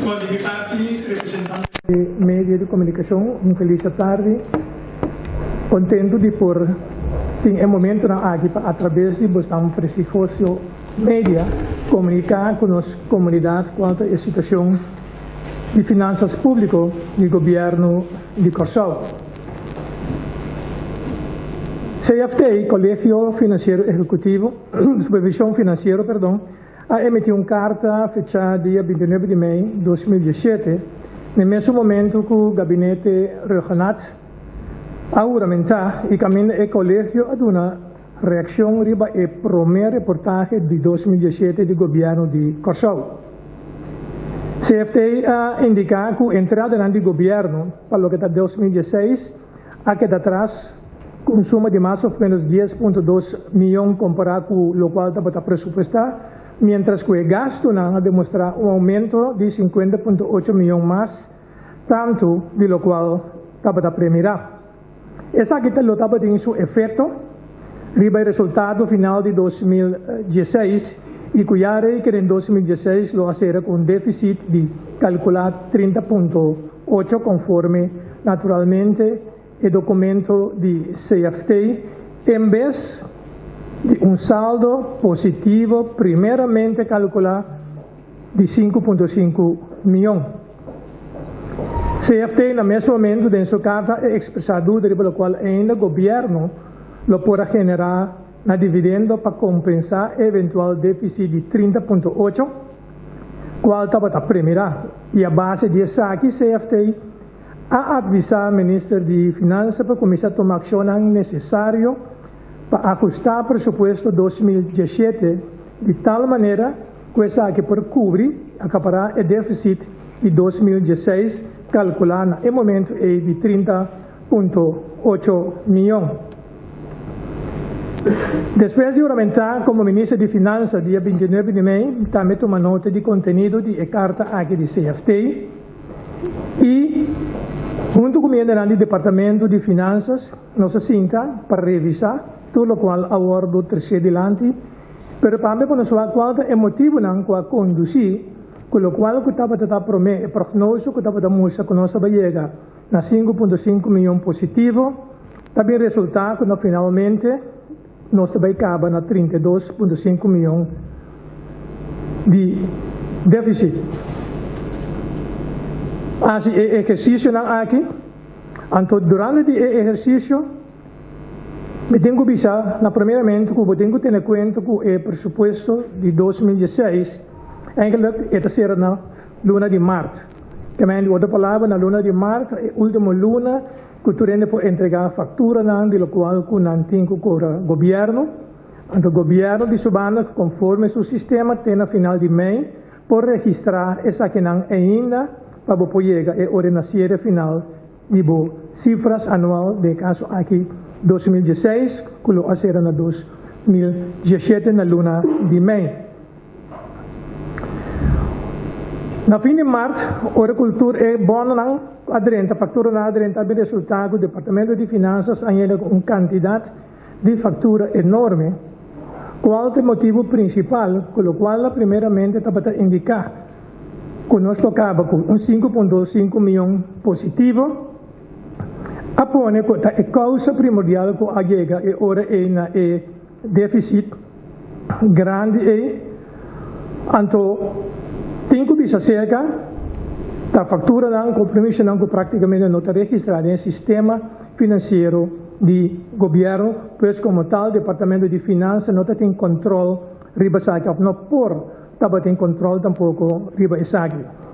Bon, di mi parti, representante di medio di comunicacion, un feliz atardi. Contento di por tin e momentonan aki pa atrabes di bosnan prestigioso media comunica cu nos comunidad cual ta e situacion di finanzas publico di Gobierno di Corsou. CFT, Colegio Financiero Ehecutivo, Supervision Financiero, perdon, a emití un karta fechá dia bintinuebe di mei 2017, n'e mesun momentu ku Gabinete Rhuggenaath a huramentá i kaminda e kolegio a duna reakshon riba e promé reportahe di 2017 di Gobièrnu di Kòrsou. CFT a indiká ku entradanan di gobièrnu pa loke ta 2016 a keda tras ku un suma di mas òf ménos 10.2 mion kompará ku lokual tabata presupuestá, miéntras ku e gastunan a demostrá un oumento di 50.8 mion mas tantu di lokual tabata premirá. Esaki ta lo tabatin su efekto riba e resultado final di 2016 i ku ya reken den 2016 lo a sera ku un défisit di kalkulá 30.8 konforme naturalmente e dokumento di CFT en bes di un saldo positivo primeramente kalkulá di 5.5 mion. CFT na mes momento den su karta a ekspresá duda riba lokual ainda gobièrnu lo por a generá na dividendo pa kompensá e eventual défisit di 30.8 kual tabata premirá i a base di esaki CFT a advisá Minister di Finansa pa kuminsá tuma akshonnan nesesario pa ahustá presupuesto 2017 di tal manera ku esaki por kubri, akapará, e défisit di 2016 kalkulá na e momentu ei di 30.8 mion. Despues di huramentá komo Minister di Finansa dia 29 di mei, tambe tuma nota di kontenido di e karta aki di CFT i huntu ku miendenan di Departamento di Finansas nos a sinta pa revisá tur lokual a wòrdu tresé dilanti, pero tambe pa nos wak kual ta e motibunan ku a kondusí ku lokual ku tabata ta promé e prognoso ku tabata mustra ku nos tabata yega na 5.5 mion positivo, ta bin resultá ku na finalmente nos ta bai kaba na 32.5 mion di défisit. Hasi e ehersisionan aki, anto durante di e ehersisio mi tin ku bisa na primeramente ku bo tin ku tene kuenta ku e presupuesto di 2016 eigenlijk e ta sera na luna di mart. Kemey di otro palabra na luna di mart e ultimo luna ku tur hende por entregá fakturanan di lokual ku nan tin ku kobra gobièrnu. Anto gobièrnu di su banda konforme su sistema te na final di mei por registrá esakinan ainda pa bo por yega e ora na siere final di bo sifras anual, den e kaso aki 2016 ku lo a sera na 2017 na luna di mei. Na fin di mart, ora ku tur e bononan a drenta, fakturanan a drenta, a bin resultá ku Departamento di Finansas a yega ku un kantidat di faktura enorme, kual ta e motibu prinsipal ku lokual na primeramente tabata indiká ku nos lo kaba ku un 5.25 mion positivo, a pone ku ta e kousa primordial ku a yega e ora ei na e défisit grandi ei. Anto tin ku bisa serka ta fakturanan, kompromisonan ku práktikamente no ta registrá den e sistema finansiero di gobièrnu, pues komo tal Departamento di Finansa no ta tin kòntròl riba esaki òf no por tabatin kòntròl tampoko riba esaki.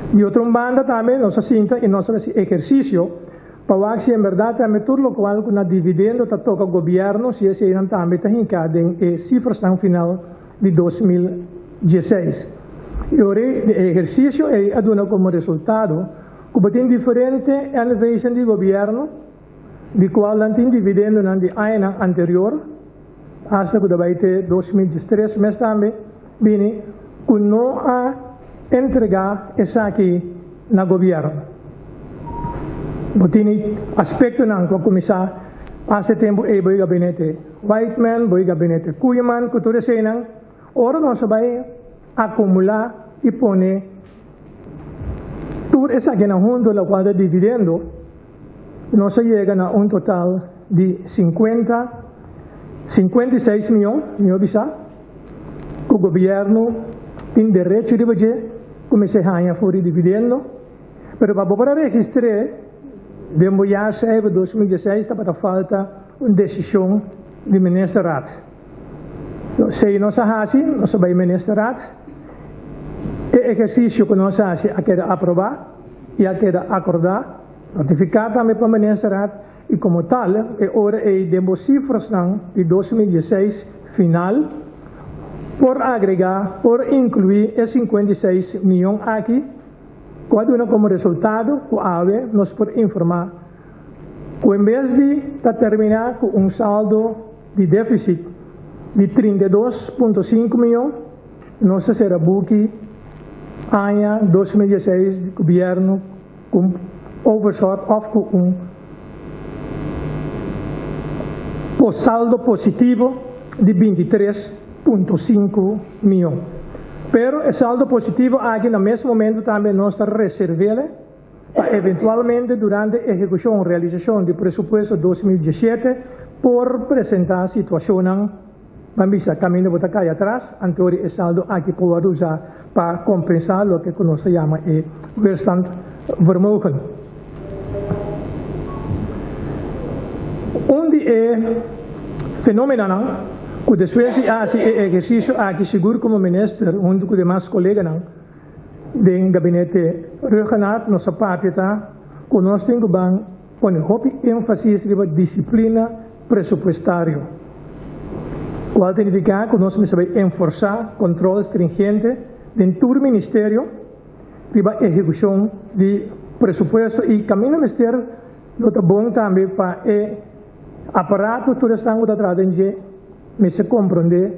Di otro un banda tambe nos a sinta i nos a hasi ehersisio pa wak si en bèrdat tambe tur lokual ku na dividendo ta toka gobièrnu si eseinan tambe ta hinká den e sifrasnan final di 2016. I ora e ehersisio ei a duna komo resultado ku bo tin diferente NV's di gobièrnu di kual nan tin dividendonan di añanan anterior hasta ku ta bai te 2013 mes tambe bini ku no a entregá esaki na gobièrnu. Bo tini aspektonan ku a kuminsá hasta e tempu ei bo e gabinete Whiteman, bo e gabinete Koeiman ku tur eseinan ora nos a bai akumulá. i pone tur esakinan huntu lokual ta dividendo, nos a yega na un total di sinkuenta, 56 mion, mihó bisá, ku gobièrnu tin derecho riba dje ku mester haña for di dividendo. Pero pa bo por a registr'é den bo jaarcijfer 2016 tabata falta un desishon di Ministerraad. Esei nos a hasi, nos a bai Ministerraad. E ehersisio ku nos a hasi a keda aprobá i a keda akordá, ratifiká tambe pa Ministerraad i komo tal e ora ei den bo sifrasnan di 2016 final por agregá, por inkluí e 56 mion aki ku a duna komo resultado ku awe nos por informá ku en bes di ta terminá ku un saldo di défisit di 32.5 mion, nos ta sera buki aña 2016 di gobièrnu ku un overshot òf ku un saldo positivo di 23.5 mion. Pero e saldo positivo aki na mes momento tambe nos ta reserv'el pa eventualmente durante ehekushon, realisashon di presupuesto 2017 por presentá situashonnan, ban bisa, kaminda bo ta kai atras, anto di e saldo aki por wòrdu usá pa kompensá loke ku nos ta yama e weerstandvermogen. Un di e fenómenonan ku despues di hasi e ehersisio aki sigur komo minister huntu ku demas koleganan den gabinete Rhuggenaath nos a papia ta ku nos tin ku ban pone hopi énfasis riba disiplina presupuestario, kual ta nifiká ku nos mester bai enforsá kontrol stringente den tur ministerio riba ehekushon di presupuesto i kaminda mester lo ta bon tambe pa e aparato tur esnan ku ta traha den dje mester komprondé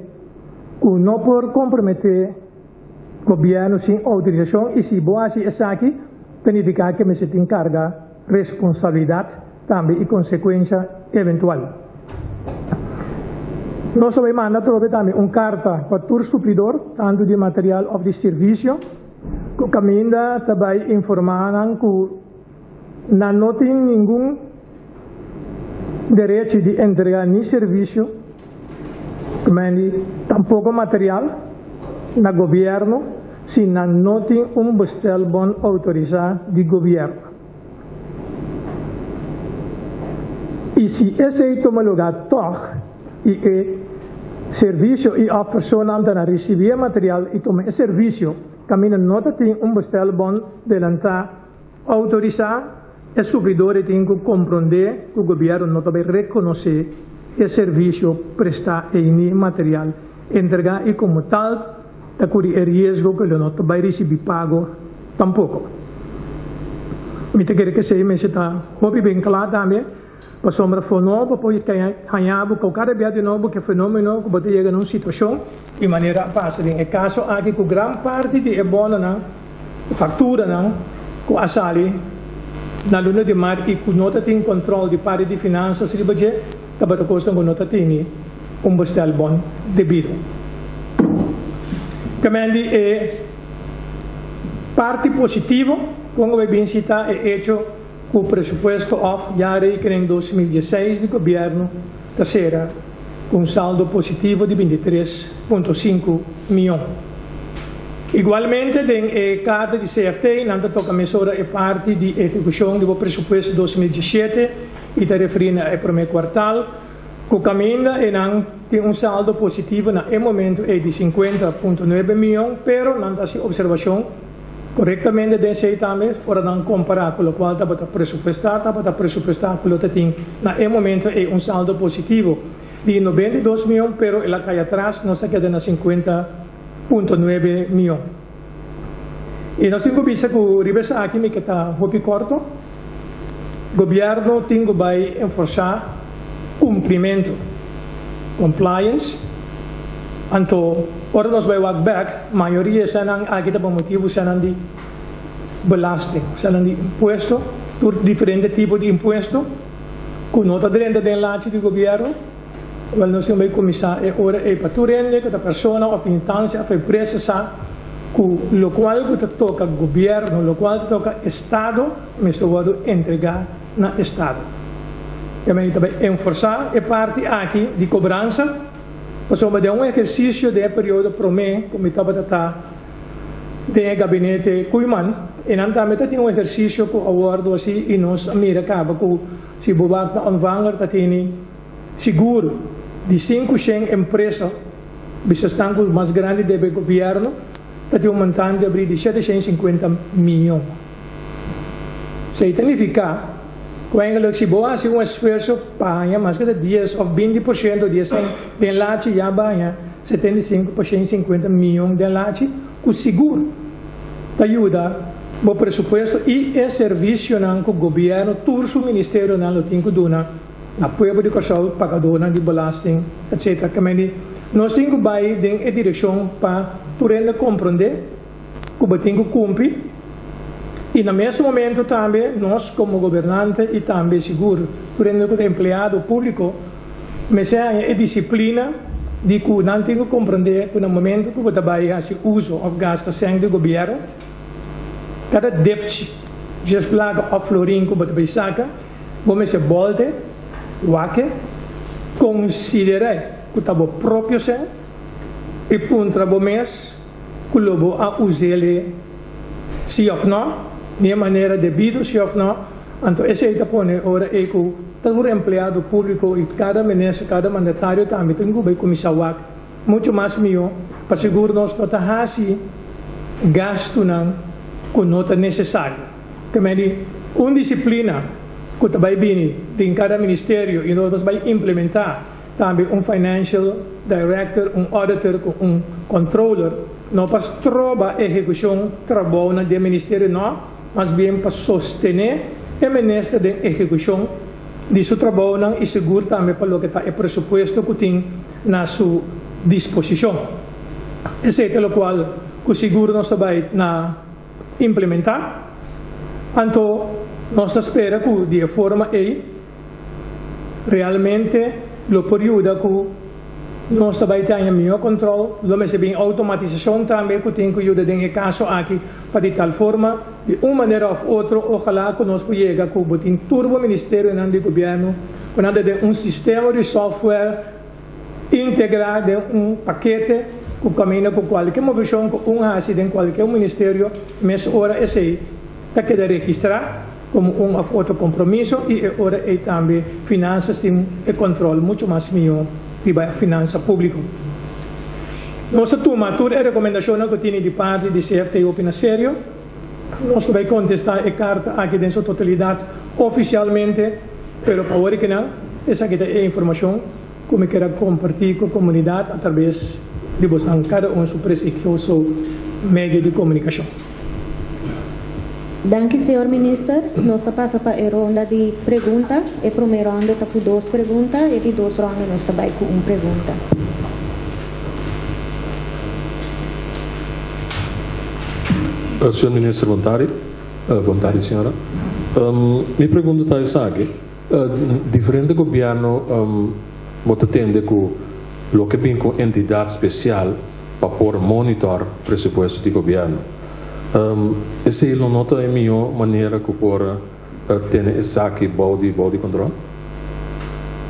ku no por komprometé gobièrnu sin outorisashon i si bo hasi esaki ta nifiká ke mester tin karga responsabilidat tambe i konsekuensha eventual. Nos a bai manda atrobe tambe un karta pa tur suplidor, tantu di material òf di servisio, ku kaminda ta bai informá nan ku nan no tin ningun derechi di entregá ni servisio, tampoko material na gobièrnu si nan no tin un bestelbon outorisá di gobièrnu. I si esei tuma lugá tòg i e servisio i òf personanan ta na risibí e material i tuma e servisio kaminda no ta tin un bestelbon delantá outorisá, e suplidor e tin ku komprondé ku gobièrnu no ta bai rekonosé e servisio prestá ei ni e material entregá i komo tal ta kuri e riesgo ku lo no ta bai risibí pago tampoko. Mi ta kere ku esei mester ta hopi ben kla tambe, pasobra for nobo por haña bo ku kada bia di nobo ku e fenomeno ku bo ta yega na un situashon di manera a pasa den e kaso aki ku gran parti di e bononan, fakturanan ku a sali na luna di mart i ku no ta tin kòntròl di parti di finansas riba dje, tabata kosnan ku no ta tene un bestelbon debido. Kamendi e parti positivo kon a bin si ta e echo ku presupuesto òf jaarrekening 2016 di gobièrnu ta sera ku un saldo positivo di 23.5 mion. Igualmente den e karta di CFT nan ta toka mesora e parti di ehekushon di bo presupuesto 2017 i ta referí na e promé kuartal ku kaminda e nan tin un saldo positivo na e momento ei di 50.9 mion, pero nan ta hasi opservashon korektamente den esei tambe ora nan kompará ku lokual tabata presupuestá, tabata presupuestá ku lo ta tin na e momento ei un saldo positivo di 92 mion, pero el a kai atras, nos a keda na 50.9 mion. I nos tin ku bisa ku riba esaki mi ke ta hopi korto. Gobièrnu tin ku bai enforsá kumplimentu, compliance. Anto ora nos bai wak bèk, mayoria esnan aki ta pa motibu esnan di belasting, esnan di impuesto, tur diferente tipo di impuesto ku no ta drenta den lachi di gobièrnu. Wèl nos tin bai kuminsá e ora ei pa tur hende ku ta persona òf instansia òf empresa sa. ku lokual ku ta toka gobièrnu, lokual ta toka estado mester wòrdu entregá na estado. E manera ta bai enforsá e parti aki di kobransa pasobra den un ehersisio den e periodo promé ku mi tabata ta den e gabinete Koeiman e nan tambe ta tin un ehersisio ku a wòrdu hasi i nos a mira kaba ku si bo wak na ontvanger ta tene sigur di 500 empresa bisa esnan ku mas grandi debe gobièrnu ta tin un montante abrí di 750 miyon. Esei ta nifiká ku eigenlijk si bo hasi un esfuerso pa haña maske ta 10 òf 20% di esei den lachi ya bo haña 75 pa 150 miyon den lachi ku sigur ta yuda bo presupuesto i e servisionan ku gobièrnu tur su ministerionan lo tin ku duna na pueblo di Kòrsou, pagadónan di belasting etc. Kemey nos tin ku bai den e direkshon pa tur hende komprondé ku bo tin ku kumpli i na mes momento tambe nos komo gobernante i tambe sigur tur hende ku ta empleado públiko mester haña e disiplina di ku nan tin ku komprondé ku na momento ku bo ta bai hasi uso òf gasta sèn di gobièrnu kada depchi, djes plaka òf florin ku bo ta bai saka bo mester bòlte, wak-e, konsider'é ku ta bo propio sèn i puntra bo mes ku lo bo a us'el si òf nò, di e manera debido si òf nò, anto esei ta pone ora ei ku tur empleado públiko i kada minister, kada mandatario tambe tin ku bai kuminsá wak muchu mas mihó pa sigur nos no ta hasi gastunan ku no ta nesesario. Te medi un disiplina ku ta bai bini den kada ministerio i nos bai implementá Tambe un financial director, un auditor cu un controller, no pa stroba ehecucion trabounan den ministerio no, mas bien pa sostene e minister den ehecucion di su trabounan y sigur tambe pa loke ta e presupuesto cu tin na su disposicion. Esey ta locual cu sigur nos ta bay na implementa. Anto nos ta spera cu di e forma ey, Realmente lo por yuda ku nos ta bai taña mihó kòntròl, lo mester bin outomatisashon tambe ku tin ku yuda den e kaso aki pa di tal forma di un manera òf otro ojalá ku nos por yega ku bo tin tur bo ministerionan di gobièrnu ku nan ta den un sistema di software integrá den un pakete ku kaminda ku kualke moveshon ku un hasi den kualke un ministerio mes ora esei ta keda registrá komo un òf otro kompromiso i e ora ei tambe Finansas tin e kòntròl muchu mas mihó riba e finansa públiko. Nos ta tuma tur e rekomendashonnan ku tini di parti di CFT hopi na serio. Nos lo bai kontestá e karta aki den su totalidat ofisialmente, pero pa ora kinan esaki ta e informashon ku mi kier a kompartí ku komunidat atrabes di bosnan kada un su prestigioso medio di komunikashon. Danki señor Minister. Nos ta pasa pa e ronda di pregunta. E prome ronde ta ku dos pregunta, e di dos ronde nos ta bai ku un pregunta. Señor Minister bon tardi. Bon tardi señora. Mi pregunta ta esaki, diferente gobierno bo ta tende ku loke bin ku entidad spesial pa por monitor presupuesto di gobierno. Esei lo no ta e mihó manera ku por tene esaki bou di bou di control?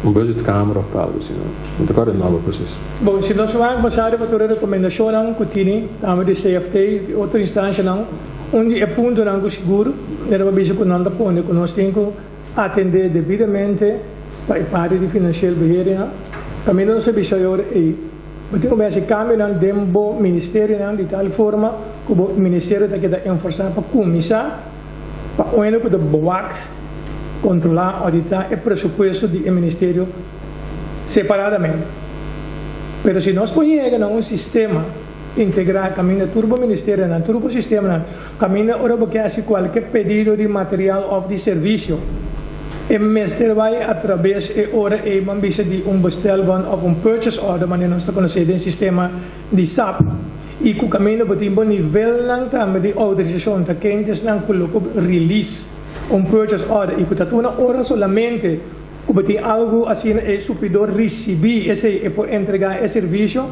Un budgetkamer of algo asina, no ta kòrda e nòmber presis. Bon, si nos wak basá riba tur e rekomendashonnan ku tini tambe di CFT i otro instanshanan, un di e puntonan ku sigur mi ta bisa ku nan ta pone ku nos tin ku atendé debidamente pa e parti di financieel beheer kaminda nos a bisa e ora ei. Bo tin ku bai hasi kambionan den bo ministerionan di tal forma ku bo ministerio ta keda enforsá pa kuminsá pa un hende ku ta bewak, kontrolá, ouditá e presupuesto di e ministerio separadamente. Pero si nos por yega na un sistema integrá kaminda tur bo ministerionan, tur bo sistemanan, kaminda ora bo ke hasi kualke pedido di material òf di servisio, E mester bai atrabes e ora ei ban bisa di un bestelbon of un purchase order manera nos ta konosé den sistema di sap i ku kaminda bo tin bo nivelnan tambe di outorisashon ta ken esnan ku lo por release un purchase order i ku ta tuna ora solamente ku bo tin algu asina e supidor risibí esei e por entregá e servisio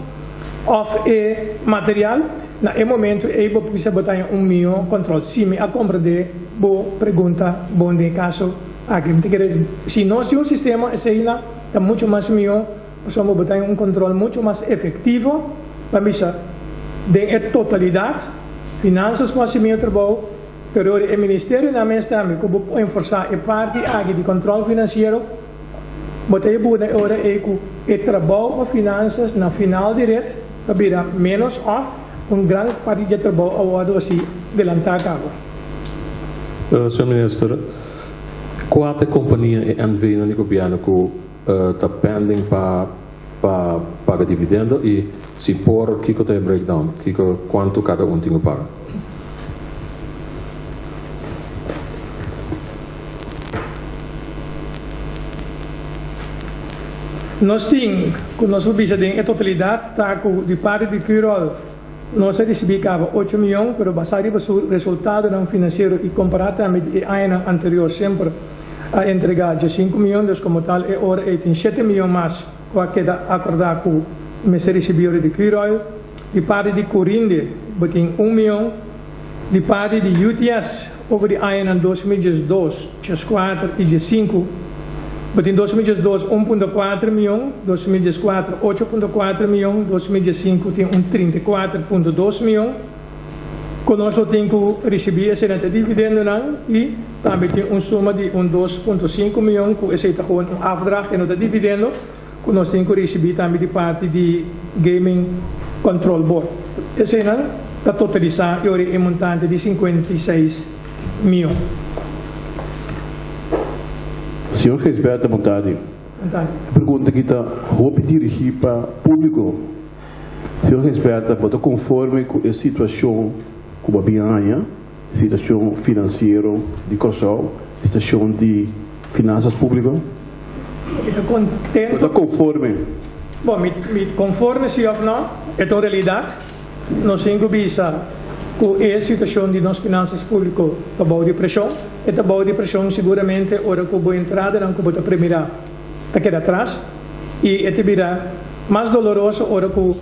of e material. Na e momento ei bo bisa bo ta haña un mihó kòntròl. Si mi a komprendé bo pregunta bon den e kaso aki. Mi ta kere si nos tin un sistema eseinan ta muchu mas mihó pasobra bo ta haña un kòntròl muchu mas efektivo pa bisa den e totalidat. Finansas por hasi mihó trabou pero ora e ministerionan mes tambe ku bo enforsá e parti aki di kòntròl finansiero bo ta yebuna e ora ei ku e trabou pa finansas na final di ret ta bira ménos òf un gran parti di e trabou a wòrdu hasi delantá kaba. Señor Minister, kua ta e kompania e NV-nan di gobièrnu ku ta pending pa pa paga dividendo i si por kiko ta e breakdown, kiko kuantu kada un tin ku paga? Nos tin ku nos por bisa den e totalidat ta ku di parti di Curoil nos a risibí kaba ocho mion, pero basá riba su resultadonan finansiero i kompará tambe di e añanan anterior semper a entregá diesinku mion, dus komo tal e ora ei tin shete mion mas ku a keda akordá ku mester risibí ora di Curoil. Di parti di Curinde bo tin un mion. Di parti di UTS over di añanan 2012, 14 i 15, bo tin 2012 1.4 mion, 2014 8.4 mion, 2015 tin un 34.2 mion. Ku nos lo tin ku risibí esei ta dividendonan i tambe tin un suma di un 2.5 mion ku esei ta gewoon un afdracht e no ta dividendo ku nos tin ku risibí tambe di parti di Gaming Control Board. Eseinan ta totalisá e ora e montante di 56 mion. Señor Gijsbertha Montadi, Montadi. E pregunta aki ta hopi dirigí pa públiko. Señor Gijsbertha, bo ta konforme ku e situashon ku bo a bin haña, situashon finansiero di Kòrsou, situashon di finansas públiko? Mi ta kontento. Bo ta konforme? Bon, mi mi konforme si òf nò, e ta un realidat. Nos tin ku bisa ku e situashon di nos finansas públiko ta bou di preshon. E ta bou di preshon siguramente ora ku bo entradanan ku bo ta premirá ta keda atras i e ta bira mas doloroso ora ku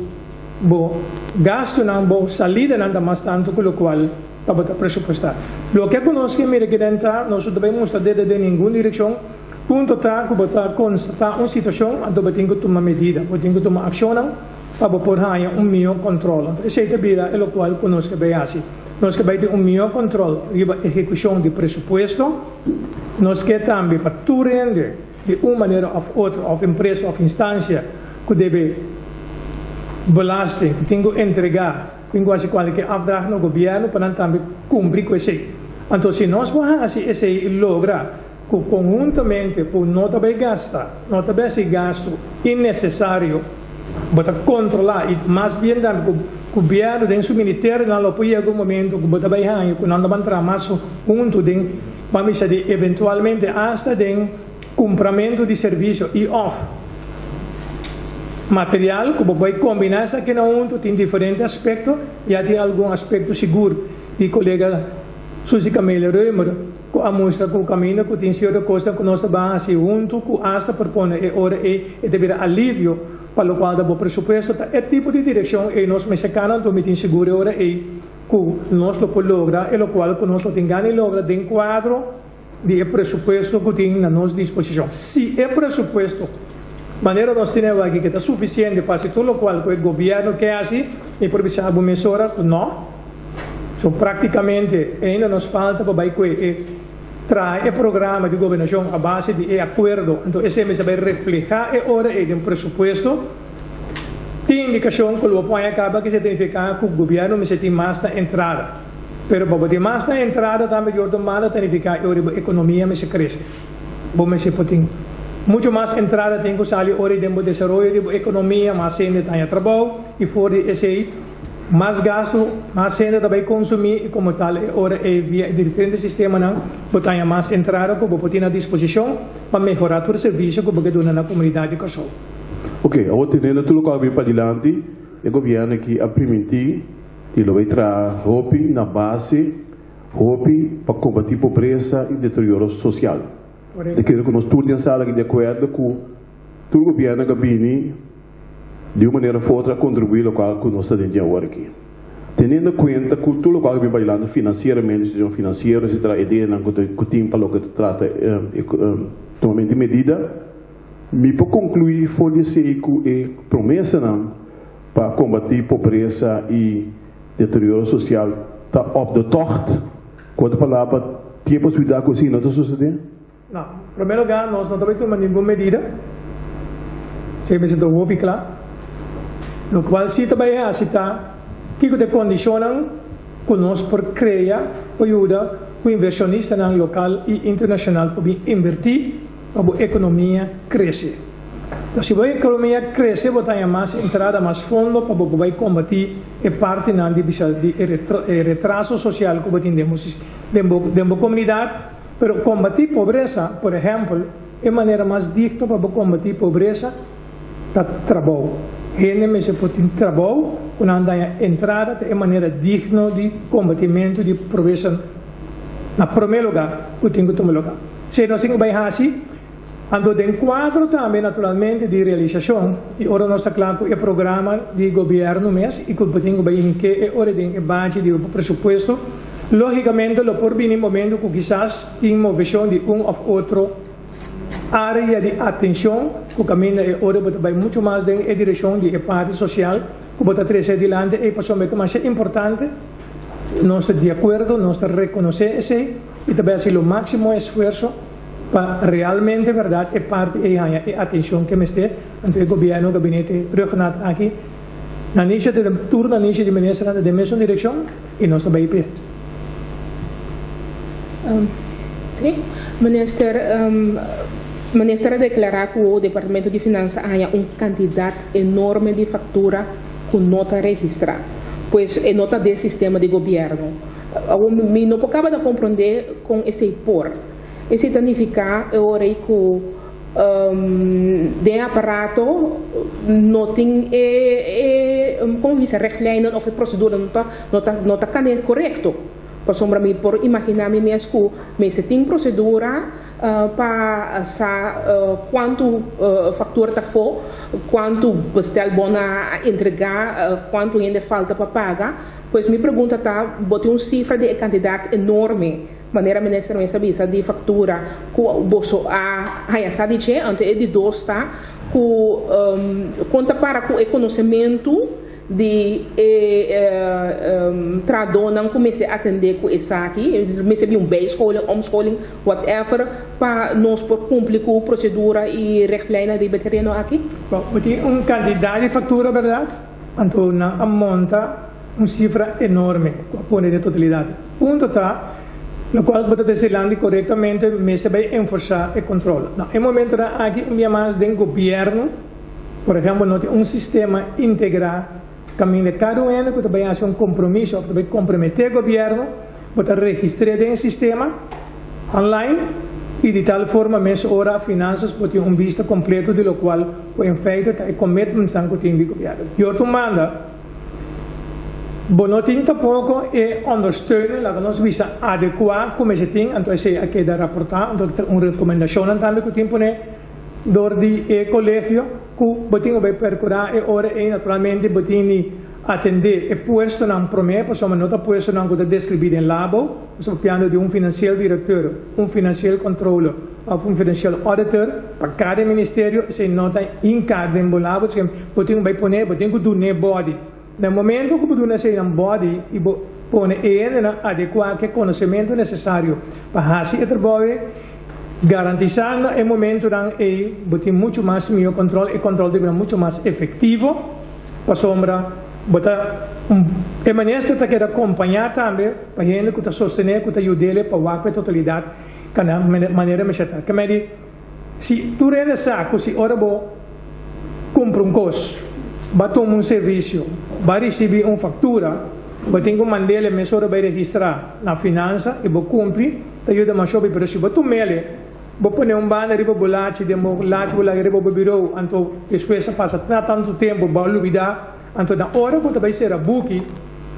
bo gastunan, bo salidanan ta mas tantu ku lokual tabata presupuestá. Loke ku nos ke mira kiden ta, nos no ta bai mustra dede den ningun direkshon. Punto ta ku bo ta konstatá un situashon, anto bo tin ku tuma medida, bo tin ku tuma akshonnan pa bo por haña un mihó kòntròl. Anto esei ta bira e lokual ku nos ke bai hasi. Nos ke bai tin un mihó kòntròl riba ehekushon di presupuesto. Nos ke tambe pa tur hende di un manera òf otro, òf empresa òf instansia ku debe belasting, ku tin ku entregá, tin ku hasi kualke afdracht na gobièrnu pa nan tambe kumpli ku esei. Anto si nos por hasi esei i logra ku konhuntamente ku no ta bai gasta, no ta bai hasi gastu innesesario, bo ta kontrolá i mas bien tambe ku gobièrnu den su ministerionan lo por yega un momento ku bo ta bai haña ku nan ta ban traha mas huntu den, ban bisa di eventualmente asta den kumpramentu di servisio i òf material ku bo bai kombiná esakinan huntu tin diferente aspekto, ya tin algun aspekto sigur di kolega Suzy Camelia Römer. Ku a mustra ku kaminda ku tin sierto kosnan ku nos ta ban hasi huntu ku asta por pone e ora ei e ta bira alivio pa lokual ta bo presupuesto ta e tipo di direkshon ei nos mester kana anto mi tin sigur e ora ei ku nos lo por logra e lokual ku nos lo tin gana di logra den kuadro di e presupuesto ku tin na nos disposishon. Si e presupuesto manera nos tin awor aki ke ta sufisiente pa hasi tur lokual ku e gobièrnu ke hasi mi por bisa abo mesora ku no. So práktikamente ainda nos falta pa bai kue e traha e programa di gobernashon a base di e akuerdo. Anto esei mester bai reflehá e ora ei den presupuesto. Tin indikashon ku lo bo por haña kaba ke signifiká ku gobièrnu mester tin mas na entrada. Pero pa bo tin mas na entrada tambe di otro manda ta nifiká e ora bo ekonomia mester krese. Bo mester por tin muchu mas entrada tin ku sali ora ei den bo desaroyo di bo ekonomia, mas hende ta haña trabou i for di esei Mas gastu, mas hende ta bai konsumí i komo tal e ora ei via e diferente sistemanan bo ta haña mas entrada ku bo por tin na disposishon pa mehorá tur servisio ku bo ke duna na komunidat di Kòrsou. Ok, awor teniendo tur loke a bin padilanti, e gobièrnu aki a primintí di lo bai traha hopi na base hopi pa kombatí pobresa i deterioro sosial. Ta kere ku nos tur den sala aki di akuerdo ku tur gobièrnu ku a bini, Di un manera of otro a kontribuí lokual ku nos ta den dje awor aki. Teniendo kuenta ku tur lokual ku bin bailando finansieramente, situashon finansiero etcetera, ideanan ku ta ku tin pa loke ta trata tumamento di medida, mi por konkluí for di esei ku e promesanan pa kombatí pobresa i deterioro sosial ta op de tocht. Ku otro palabra, tin e posibilidat ku esei no ta sosodé? No, promé lugá nos no ta bai tuma ningun medida, esei mester ta hopi kla. Lokual si ta bai hasi ta kiko ta e kondishonnan ku nos por krea pa yuda ku invershonistanan lokal i internashonal por bin invertí pa bo ekonomia krese. Si bo ekonomia krese bo ta haña mas entrada, mas fondo pa bo por bai kombatí e partinan di bisa di e retraso sosial ku bo tin den bo den bo komunidat. Pero kombatí pobresa, por ehèmpel, e manera mas digno pa bo kombatí pobresa ta trabou. Hende mester por tin trabou ku nan daña entrada ta e manera digno di kombatimentu di pobresa na promé lugá ku tin ku tuma lugá. Esei nos tin ku bai hasi anto den kuadro tambe naturalmente di realisashon i ora nos ta kla ku e programa di gobièrnu mes i ku bo tin ku bai hink'é e ora den e bachi di presupuesto. Lógikamente lo por bini momento ku kisas tin moveshon di un òf otro área di atenshon ku kaminda e ora bo ta bai muchu mas den e direkshon di e parti sosial ku bo ta trese dilanti ei pasobra e ta masha importante. Nos ta di akuerdo, nos ta rekonosé esei i ta bai hasi lo máksimo esfuerso pa realmente bèrdat e parti ei haña e atenshon ku e mester. Anto e gobièrnu, gabinete Rhuggenaath aki, Nanisha ta den tur Nanisha di ministernan ta den mesun direkshon i nos ta bai p'e. Sí, minister minister a deklará ku Departamento di Finansa a haña un kantidat enorme di faktura ku no ta registrá. Pues e no ta den sistema di gobièrnu. Awor mi no por kaba ta komprondé kon esei por. Esei ta nifiká e ora ei ku. Den e aparato no tin e e como bisa richtlijnen of e procedura no ta no ta no ta kane korekto pasobra mi por imagina mi mes ku mester tin procedura pa sa kuantu factura ta afo kuantu bestelbon a entrega kuantu hende falta pa paga pues mi pregunta ta bo tin un cifra di e kantidat enorme. Manera minister mes a bisa di factura cu boso a haya sa di dje, anto e di dos ta cu con ta para cu e conocemento di e trahadornan cu mester atende cu esaki, mester bin un bijscholing, omscholing, whatever, pa nos por cumpli cu procedura y richtlijnen riba e tereno aki? Bo tin un cantidad di factura berdad? Anto nan a monta un cifra enorme cu a pone den totalidad. Punto ta, locual bo ta destilandi corectamente mester bay enforsa e control. Na e momentonan aki un bia mas den gobierno, por ehempel no tin un sistema integra caminda cada un hende cu ta bay haci un compromiso of ta bay compromete gobierno, bo ta registre den e sistema online y di tal forma mes ora finanzas por tin un bista completo di locual cu en feite ta e commitmentsnan cu tin di gobierno. Dior tu manda. Bo no tin tampoko e ondersteuning, laga nos bisa, adekuá ku mester tin, anto esei a keda raportá, anto ta un rekomendashonnan tambe ku tin pone dor di e kolegio ku bo tin ku bai perkurá e ora ei. Naturalmente bo tin di atendé e puestonan promé, pasobra no ta puestonan ku ta deskribí den labo, nos ta papiando di un financieel directeur, un financieel controller òf un financieel auditor pa kada ministerio, esei no ta hinká den bo labo, Bo tin ku bai pone, bo tin ku dun'é body. Na e momento ku bo duna eseinan body i bo pone e hendenan adekuá ku e konosementu nesesario pa hasi e trabou ei, garantisá na e momentunan ei bo tin muchu mas mihó kòntròl, e kòntròl ta bira muchu mas efektivo pasobra bo ta e minister ta keda kompañá tambe pa hende ku ta sostené, ku ta yud'é pa wak ku e totalidat kana manera mester ta. Kemey di. Si tur hende sa ku si ora bo kumpra un kos, bo a tuma un servisio, bo a risibí un faktura, bo tin ku mand'el e mesora bai registrá na finansa i bo kumpli, ta yuda masha hopi. Pero si bo tum'el e, bo pone un banda riba bo lachi, den bo lachi bo laga riba bo birou, anto despues a pasa tantu tempu bo a lubidá. Anto na ora ku ta bai sera buki,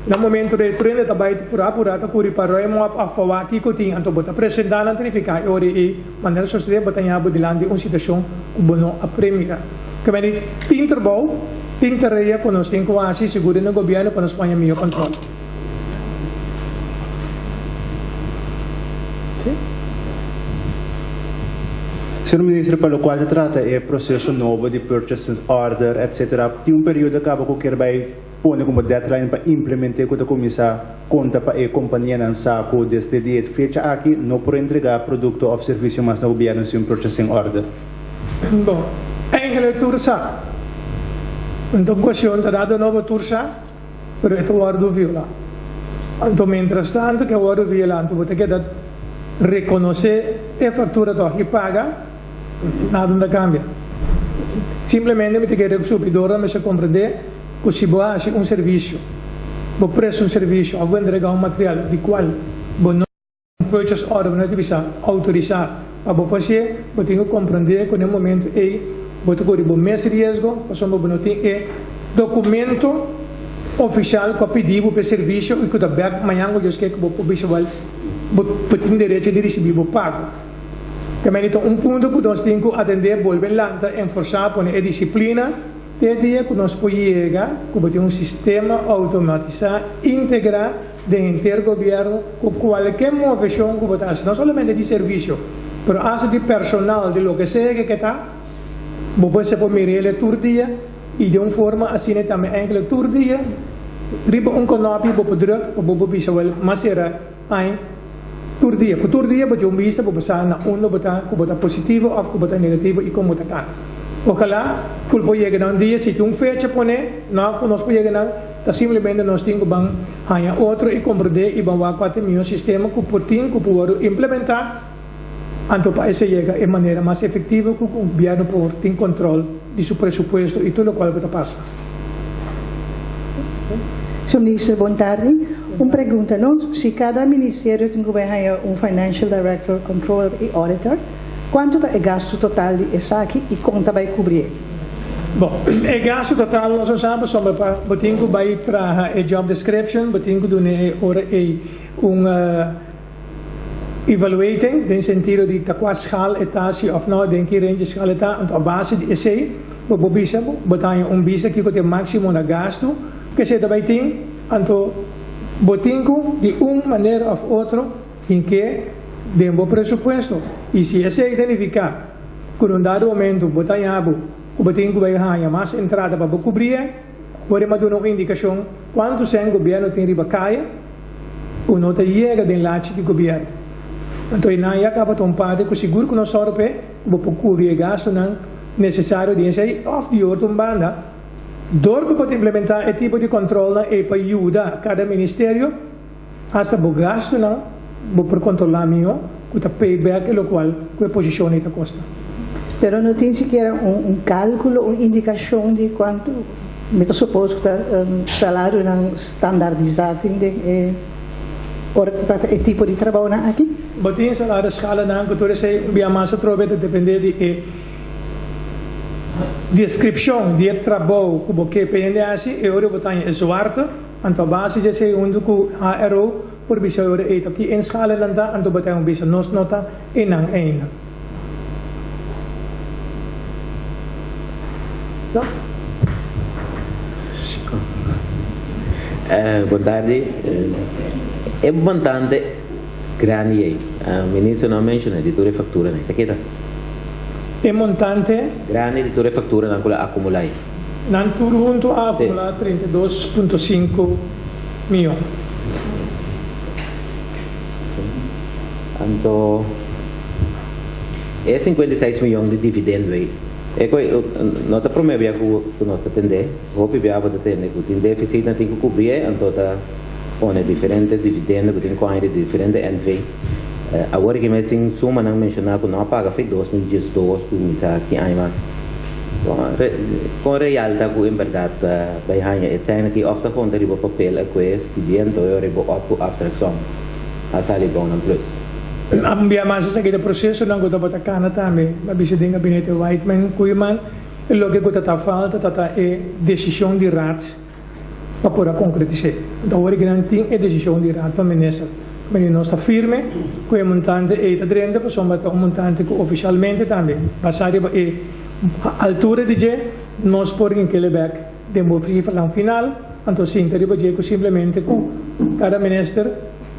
na momento rei prende ta bai purá purá ta kuri pa ruim op òf pa wak kiko tin, anto bo ta presentá nan trifiká e ora ei manera sosodé bo ta haña bo dilanti un situashon ku bo no a premira. Kemey di tin trabou, Tin tarea ku nos tin ku hasi sigur den e gobièrnu pa nos paña mihó kòntròl. Señor Minister, pa lokual ta trata e proseso nobo di purchase order etc. Tin un periodo kaba ku kier bai pone komo deadline pa implement'é ku ta kuminsá konta pa e kompanianan sa ku desde di e fecha aki no por entregá produkto òf servisio mas na gobièrnu sin un purchasing order? Bon, eigenlijk tur sa. Anto kuestion ta dado nobo tur sa, pero e ta wòrdu violá. Anto mientras tanto ku e wòrdu violá, anto bo ta keda rekonosé e faktura tòg i paga, nada no ta kambia. Simplemente mi ta kere ku supidornan mester komprendé ku si bo hasi un servisio, bo presta un servisio òf bo entregá un material di kual bo no. Purchase order bo no ta bisa outorisá pa bo pas'é, bo tin ku komprondé ku na e momentu ei bo ta kore bo mes riesgo pasobra bo no tin e dokumento ofishal ku a pidi bo pa e servisio i ku ta bèk mañan ku Dios ke ku bo por bisa wèl bo tin derecho di risibí bo pago. Tambe ta un punto ku nos tin ku atendé, bolbe lanta, enforsá, pone e disiplina te dia ku nos por yega ku bo tin un sistema outomatisá integrá. Den henter gobierno cu cualke movecion cu bo ta haci, no solamente di servicio, pero hasta di personal, di loke sea ke ke ta, bo por por mirele tur dia y den un forma asina tambe enkele tur dia riba un konopi bo por druk pa bo por bisa wel mas sera ain tur dia. Cu tur dia bo tin un bista bo por sa na unda bo ta, cu bo ta positivo of cu bo ta negativo y con bo ta cana. Ojalá cu por yega na un dia si tin un fecha pone, no cu nos por yega na. Ta simplemente nos tin ku ban haña otro i komprendé i ban wak kua ta e mihó sistema ku por tin ku por wòrdu implementá anto pa esei yega e manera mas efektivo ku gobièrnu por tin kòntròl di su presupuesto i tur lokual ku ta pasa. Señor Minister, bon tardi. Un pregunta, no? Si kada ministerio tin ku bai haña un Financial Director, Controller i Auditor, kuantu ta e gastu total di esaki i kon ta bai kubrié? Bon, e gastu total nos no sa pasobra pa bo tin ku bai traha e job description, bo tin ku duna e ora ei un evaluating den sentido di ta kua schaal e ta, si of no, den ki range schaal e ta. Anto a base di esei bo por bisa bo ta haña un bista kiko ta e máksimo na gastu ku esei ta bai tin. Anto bo tin ku di un manera of otro hink'é den bo presupuesto. I si esei ta nifiká ku na un dado momento bo ta haña bo ku bo tin ku bai haña mas entrada pa bo kubri e, bo rema duna un indikashon kuantu sèn gobièrnu tin riba kaya ku no ta yega den lachi di gobièrnu. Anto e nan ya kaba ta un parti ku sigur ku no sòru p'e ku bo por kubri e gastunan nesesario di esei òf di otro un banda dor ku bo ta implementá e tipo di kòntròlnan ei pa yuda kada ministerio. Hasta bo gastunan bo por kontrolá mihó ku ta pay back e lokual ku e posishon ei ta kosta. Pero no tin sikiera un kálkulo, un indikashon di kuantu, mi ta supos ku ta salarionan standardisá tin den e ora ta trata e tipo di trabounan aki? Bo tin salario skalanan ku tur esei un bia mas atrobe ta dependé di e deskripshon di e trabou ku bo ke pa hende hasi, e ora bo ta haña e zwarte. Anto a base dje esei huntu ku HRO por bisa ora ei ta ki inschalen nan ta, anto bo ta un bisa nos no ta einan ainda. Bon tardi. E montante grandi ei, minister no a menciona di tur e facturanan, ta keda? E montante. Grandi di tur e facturanan cu lo acumula ei. Nan tur huntu a akumulá 32,5 mion. Anto e 56 mion di dividendo ei, e ku no ta promé bia ku nos ta tendé, hopi bia bo ta tende ku tin défisit nan tin ku kubrié, anto ta pone diferente dividendo ku tin kòin di diferente NV. Awor aki mes tin sumanan menshoná ku no a paga fe 2012 ku misa ki aña mas. Kon real ta ku en bèrdat ta bai haña e sèn aki òf ta konta riba papel a kues pidiendo e ora bo òp ku aftreksom a sali bon nan plus? Un bia mas esaki ta prosesonan ku tabata kana tambe a bisa den gabinete Whiteman Koeiman e loke ku ta ta falta ta ta e desishon di Raad. pa por a konkretis'é. Anto awor ki nan tin e desishon di Raad van Minister, meni nos ta firme ku e montante ei ta drenta pasobra ta un montante ku ofishalmente tambe basá riba e altura di dje nos por rink'el bek. Den bo sifranan final, anto sinta riba dje ku simplemente ku kada minister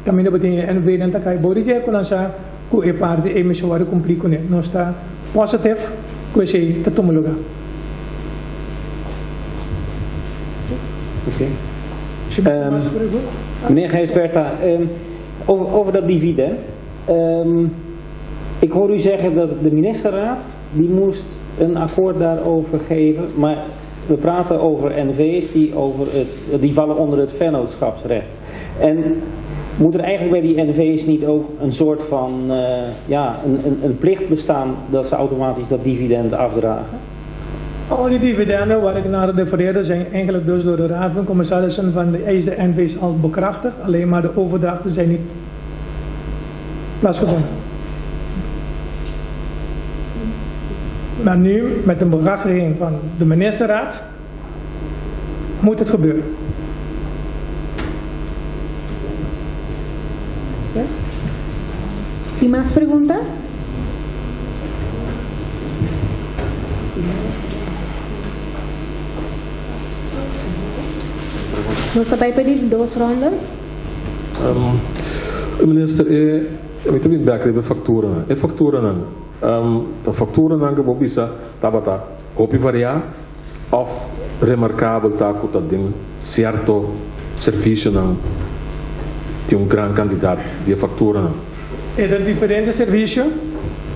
kaminda bo tin e NV nan ta kai bou di dje ku nan sa ku e parti ei mester wòrdu kumplí kuné. Nos ta positif ku esei ta tuma lugá. Si bo tin mas pregunta. Meneer Gijsbertha, over, over dat dividend. Ik hoor u zeggen dat de ministerraad die moest een akkoord daarover geven, maar we praten over NV's die, over het, die vallen onder het vennootschapsrecht. En moet er eigenlijk bij die NV's niet ook een soort van uh, ja, een, een, een plicht bestaan dat ze automatisch dat dividend afdragen? Al die dividenden waar ik naar refereerde zijn eigenlijk dus door de Raad van Commissarissen van de deze NV's al bekrachtigd. Alleen maar de overdrachten zijn niet plaatsgevonden. Maar nu, met een bekrachtiging van de ministerraad, moet het gebeuren. Ja? Tin mas pregunta? Nos ta bai pedi dos ronda. Minister, e mi ta bin bek riba e fakturanan. E fakturanan, ta fakturanan ku bo bisa tabata hopi variá òf remarkabel ta ku ta den sierto servisionan tin un gran kantidat di e fakturanan? E ta diferente servisio,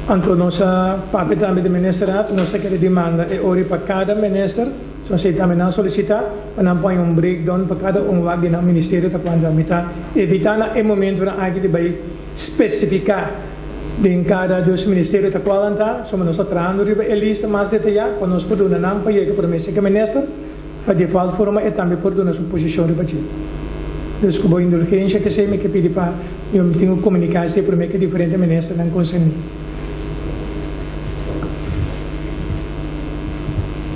anto nos a papia tambe di ministerraad, nos a kere demanda e ori pa kada minister. So esei tambe nan solicita pa nan pone un breakdown pa cada un wak di nan ministerio ta cuanto a mita evita na e momentonan aki di bay specifica den cada dos ministerio ta cual nan ta, so nos ta trahando riba e lista mas detaya pa nos por duna nan pa yega prome seke minister pa di cual forma e tambe por duna su posicion riba dje. Dus cu bo indulgencia kesey mi ke pidi pa mi tin un comunicatie prome ke diferente ministernan concerni.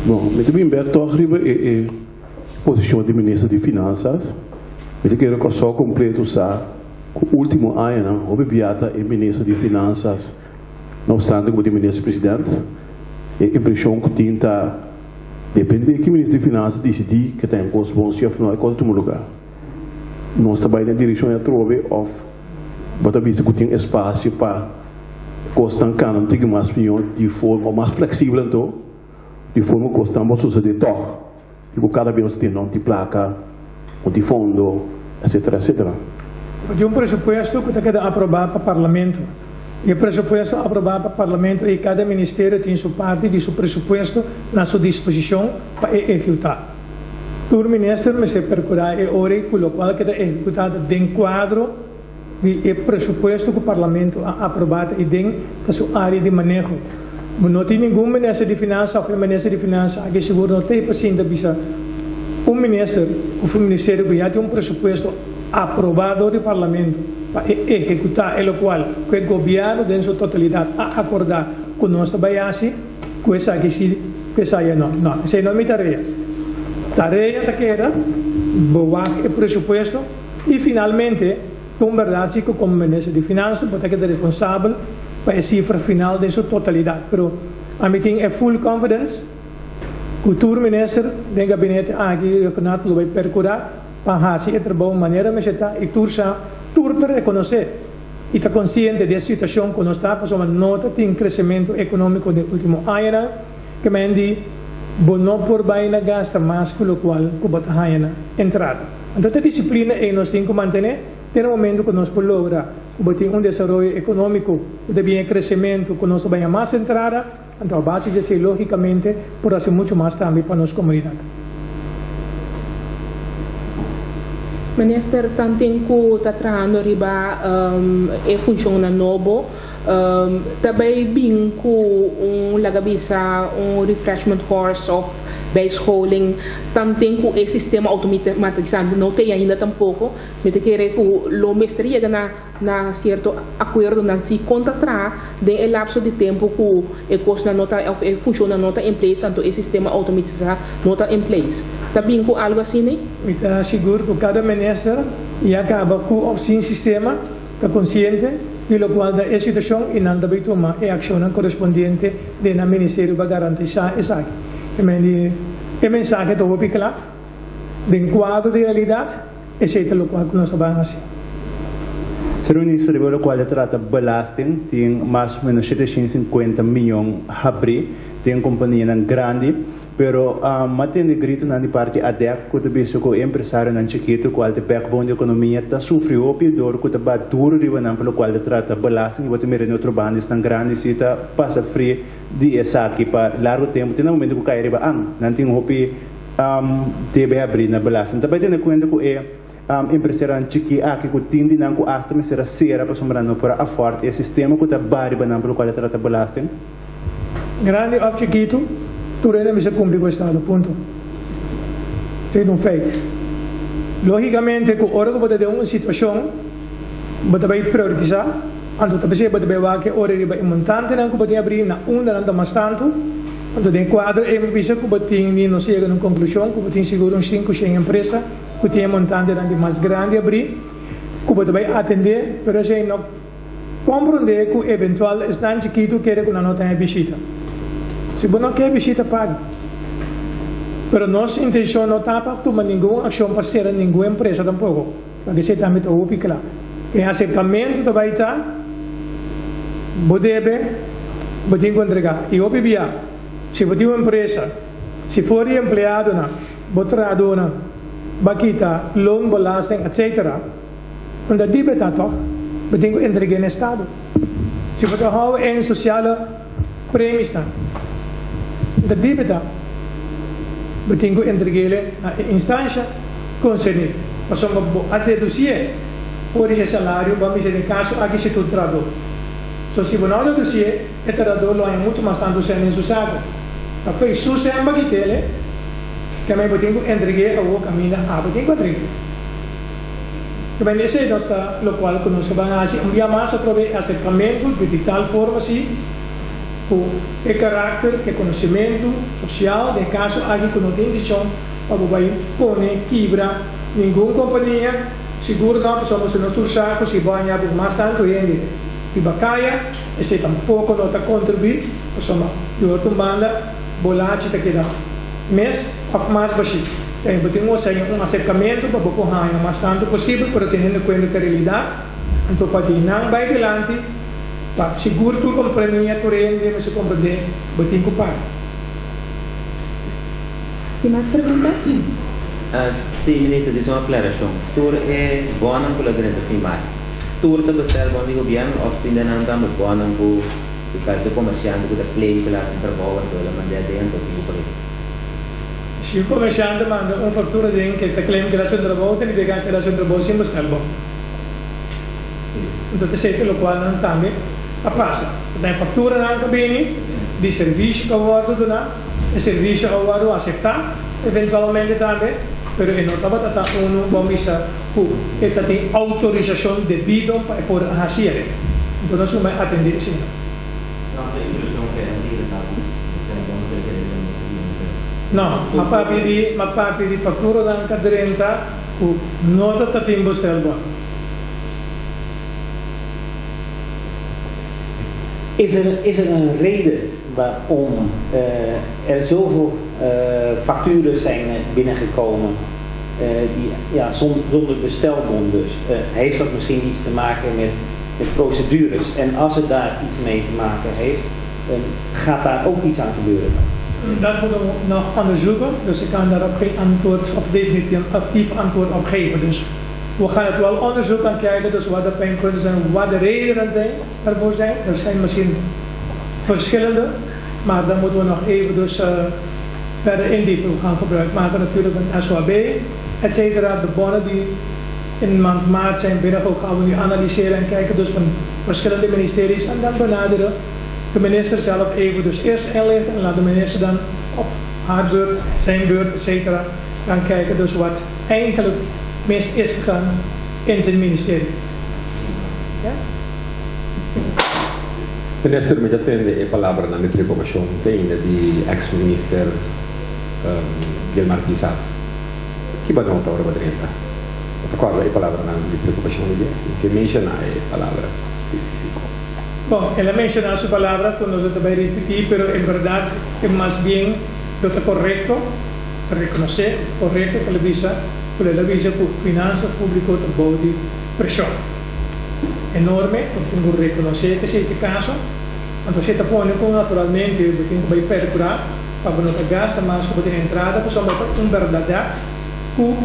Bon, mi ta bin bek tòg riba e e posishon di minister di Finansas. Mi ta kere Kòrsou kompleto sa ku último añanan hopi bia ta e minister di Finansas, no opstante ku bo tin minister president, e impreshon ku tin ta depende di ki minister di Finansas disidí ke ta en kos bon si òf no e kos ta tuma lugá. Nos ta bai den direkshon atrobe òf bo ta bisa ku tin espasio pa kosnan kana un tiki mas mihó di forma mas fleksibel anto di forma ku kosnan por susedé tòg i ku kada bes nos ta tene un ti plaka, un ti fondo, etsetera etsetera. Di un presupuesto ku ta keda aprobá pa Parlamento. I e presupuesto aprobá pa Parlamento ei kada ministerio tin su parti di su presupuesto na su disposishon pa e ehekutá. Tur minister mester perkurá e ora ei ku lokual keda ehekutá ta den kuadro di e presupuesto ku Parlamento a aprobá ta i den ta su área di maneho. Bo no tin ningun minister di finansa òf e minister di finansa aki sigur no ta ei pa sinta bisa un minister òf un ministerio ku ya tin un presupuesto aprobá dor di Parlamento pa e ehekutá e lokual ku e gobièrnu den su totalidat a akordá ku nos ta bai hasi ku esaki si ku esaya no. No, esei no mi tarea. Tarea ta keda bo wak e presupuesto. I finalmente, ta un bèrdat si ku komo Minister di Finansa bo ta keda responsabel pa e sifra final den su totalidat. Pero ami tin e full confidence ku tur minister den gabinete aki Rhuggenaath lo bai perkurá pa hasi e trabou manera mester ta i tur sa, tur ta rekonosé i ta konsiente di e situashon ku nos ta pasobra no ta tin kresementu ekonómiko den último añanan ke men di bo no por bai na gasta mas ku lokual ku bo ta haña na entrada. Anto ta disiplina ei nos tin ku mantené te na momento ku nos por logra ku bo tin un desaroyo ekonómiko ku ta bien e kresementu ku nos ta baña mas entrada, anto a base di esei lógikamente por hasi muchu mas tambe pa nos komunidat. Minister tanten ku ta trahando riba e funshonnan nobo ta bai bin ku un laga bisa un refreshment course òf Bijscholing, tanten ku e sistema automatisá no t'ei ainda tampoko, mi ta kere ku lo mester yega na na sierto akuerdonan si kon ta traha den e lapso di tempu ku e kosnan no ta òf e funshonnan no ta in place anto e sistema automatisá no ta in place. Ta bin ku algu asina? Mi ta sigur ku kada minister ya kaba ku òf sin sistema ta konsiente di lokual ta e situashon i nan ta bai tuma e akshonnan korespondiente den nan ministerio pa garantisá esaki. Te men di E mensahe ta hopi kla, den kuadro di realidat, esei ta lokual ku nos ta ban hasi. Señor Minister, riba lokual ta trata belasting, tin mas o menos 750 miyon habrí den kompanianan grandi, pero m'a tende gritonan di parti ADEC ku ta bisa ku e empresarionan chikitu kual ta backbone di ekonomia ta sufri hopi dor ku ta bat duru riba nan pa lokual ta trata belasting i bo ta mira den otro banda esnan grandi si ta pasa fri di esaki pa largo tempu te na momento ku kai riba an nan tin hopi debe habrí na belasting. Ta bai tene kuenta ku e empresarianan chikí aki ku tin di nan ku asta mester a sera pasobra nan no por a afòrt e sistema ku ta ba riba nan pa lokual ta trata belasting. Grandi òf chikitu, tur hende mester kumpli ku estado, punto. Esei ta un feit. Lógikamente ku ora ku bo ta den un situashon, bo ta bai prioritisa, anto ta p'esei bo ta bai wak e ora riba e montantenan ku bo tin abrí, na unda nan ta mas tantu. Anto den e kuadro ei bo bisa ku bo tin di nos yega na un konklushon ku bo tin sigur un 500 empresa ku tin e montantenan di mas grandi abrí ku bo ta bai atendé, pero esei no komprondé ku eventual esnan chikitu kere ku nan no ta haña bishita. Si bo no ke bishita paga. Pero nos intenshon no ta pa tuma ningun akshon pa sera ningun empresa tampoko. Pasobra esei tambe ta hopi kla. E aserkamentu ta bai ta, bo debe, bo tin ku entregá. I hopi bia, si bo tin un empresa, si for di empleadonan, bo trahadónan, bo a kita loonbelasting, etcetera, unda dibe ta tòg? Bo tin ku entreg'é na estado. Si bo ta hou en sosiale premisnan, unda dibe ta? Bo tin ku entreg'é na e instansha konserní, pasobra bo a dedusié for di e salario, bo a bisa den kaso aki si tur trahadó. So si bo no a dedusié, e trahadó lo haña muchu mas tantu sèn den su saku. Ta p'e su sèn bo a kit'el, kemey bo tin ku entreg'é awor kaminda abo tin ku entreg'é. Taben esei nos ta lokual ku nos ta ban hasi un bia mas atrobe e aserkamentu di di tal forma si ku e karakter, e konosementu sosial den e kaso aki ku no tin intishon pa bo bai pone kibra ningun kompania, sigur no pasobra si nos tur sa ku si bo haña bo mas tantu hende riba kaya esei tampoko no ta kontribuí pasobra di otro un banda bo lachi ta keda mes òf mas bashí. Tambe bo tin un un aserkamentu pa bo por haña mas tantu posibel, pero teniendo kuenta ku e realidat. Anto pa di nan bai dilanti, pa sigur tur kompania, tur hende mester komprendé bo tin ku paga. Tin mas pregunta? Sí, Minister, dis un aklarashon. Tur e bònnan ku lo drenta fin mayo, tur ta bestelbòn di gobièrnu òf tin den nan tambe bònnan ku e komersiante ku ta claim ku el a hasi un trabou anto el a mand'é aden anto tin ku pag'é? Si un komersiante manda un faktura den ke ta claim ku el a hasi un trabou, ta nifiká ku el a hasi un trabou sin bestelbòn. Anto ta esei ta lokual nan tambe a pasa. Ta e fakturanan ta bini di servisio ku a wòrdu duná, e servisio a wòrdu aseptá eventualmente tambe, pero e no tabata ta unu bo a bisa ku e ta tin outorisashon debido pa e por a hasi el. Anto nos suma e atendé eseinan. No, m'a papia di, m'a papia di fakturanan ka drenta ku no ta ta tin bestelbon. Is er, is er een reden waarom er zoveel facturen zijn binnengekomen die, ja, zonder bestelbon dus? Heeft dat misschien iets te maken met, met procedures? En als het daar iets mee te maken heeft, gaat daar ook iets aan gebeuren dan? Dat moeten we nog onderzoeken, dus ik kan daarop geen antwoord of definitief antwoord op geven. Dus we gaan het wel onderzoeken en kijken dus wat de pijnpunten zijn, wat de redenen zijn ervoor zijn. Er zijn misschien verschillende, maar dan moeten we nog even dus verder indiepen. We gaan gebruik maken natuurlijk van SOAB, et cetera. De bonnen die in maand maart zijn binnengekomen gaan we nu analyseren en kijken dus van verschillende ministeries en dan benaderen de minister zelf even dus eerst inlichten en laat de minister dan op haar beurt, zijn beurt, et cetera, gaan kijken dus wat eigenlijk mis is gegaan in zijn ministerie. Ja? Minister, mi ta tende e palabranan di preokupashon te ainda di eks minister Gilmar Pisas. Ki bo nota ora bo drenta? Bo ta kòrda e palabranan di preokupashon di dje? Ke menshoná e palabra spesífiko? Bon, el a menshoná su palabra ku nos no ta bai ripití, pero en bèrdat e mas bien lo ta korekto. rekonosé korekto ku el a bisa ku el a bisa ku finansa públiko ta bou di preshon enorme, bo tin ku rekonosé ku esei ta e kaso. Anto esei ta pone ku naturalmente bo tin ku bai pèrkurá pa bo no ta gasta mas ku bo tin entrada pasobra ta un bèrdadat ku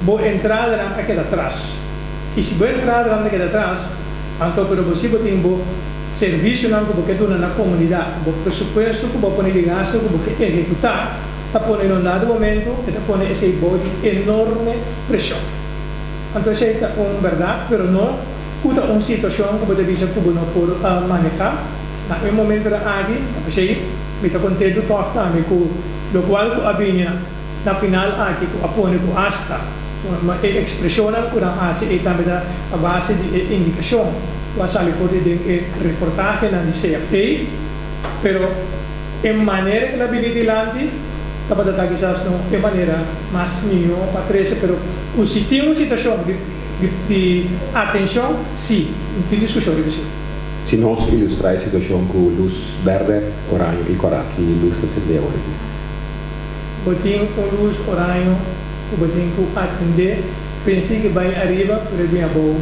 bo entradanan a keda tras. I si bo entradanan ta keda tras, anto pero bo si bo tin bo servisionan ku bo ke duna na komunidat, bo presupuesto ku bo a pone di gastu ku bo ke ehekutá, ta pone na un dado momento e ta pone esei bou di enorme preshon. Anto esei ta un bèrdat, pero no ku ta un situashon ku bo ta bisa ku bo no por manehá na e momentonan aki. Ta p'esei mi ta kontentu tòg tambe ku lokual ku a bini na final aki ku a pone ku asta e ekspreshonnan ku nan hasi ei tambe ta a base di e indikashon ku a sali for di den e reportahenan di CFT, pero e manera ku el a bini dilanti tabata ta kisas no e manera mas mihó pa trese, pero ku si tin un situashon di di atenshon, si, tin diskushon riba esei. Si nos ilustrá e situashon ku lus bèrdè, oraño i kòrá, ki lus ta sendé awor aki? Bo tin un lus oraño ku bo tin ku atendé, pens'é ke bai ariba pero e bin abou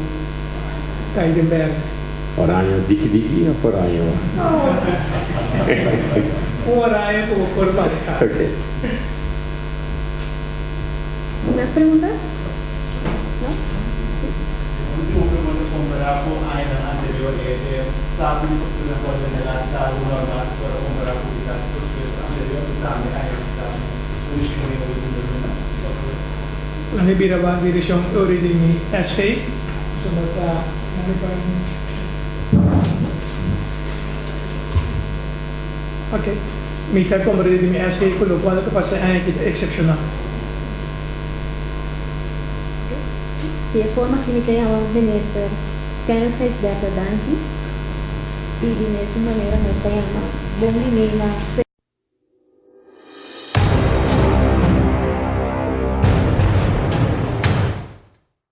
kai den bèrdè. Oraño diki diki òf oraño? No, un oraño ku bo por manehá. Ok. Mas pregunta? No? Ultimo pregunta kompará ku añanan anterior e stapel di faktura por generá ta algu normal ku por a kompará ku kisas presupuesto anterior ku tambe a registrá un sushi den e ultimo luna di faktura? Nan e bira ba direkshon ori di mi SG, pasobra ta nan e pa. Ok, mi ta komprendé di mi SG ku lokual ta pasa e aña aki ta eksepshonal. Di e forma aki mi ta yama Minister Kenneth Gijsbertha danki i di mesun manera nos ta yama bon bini na.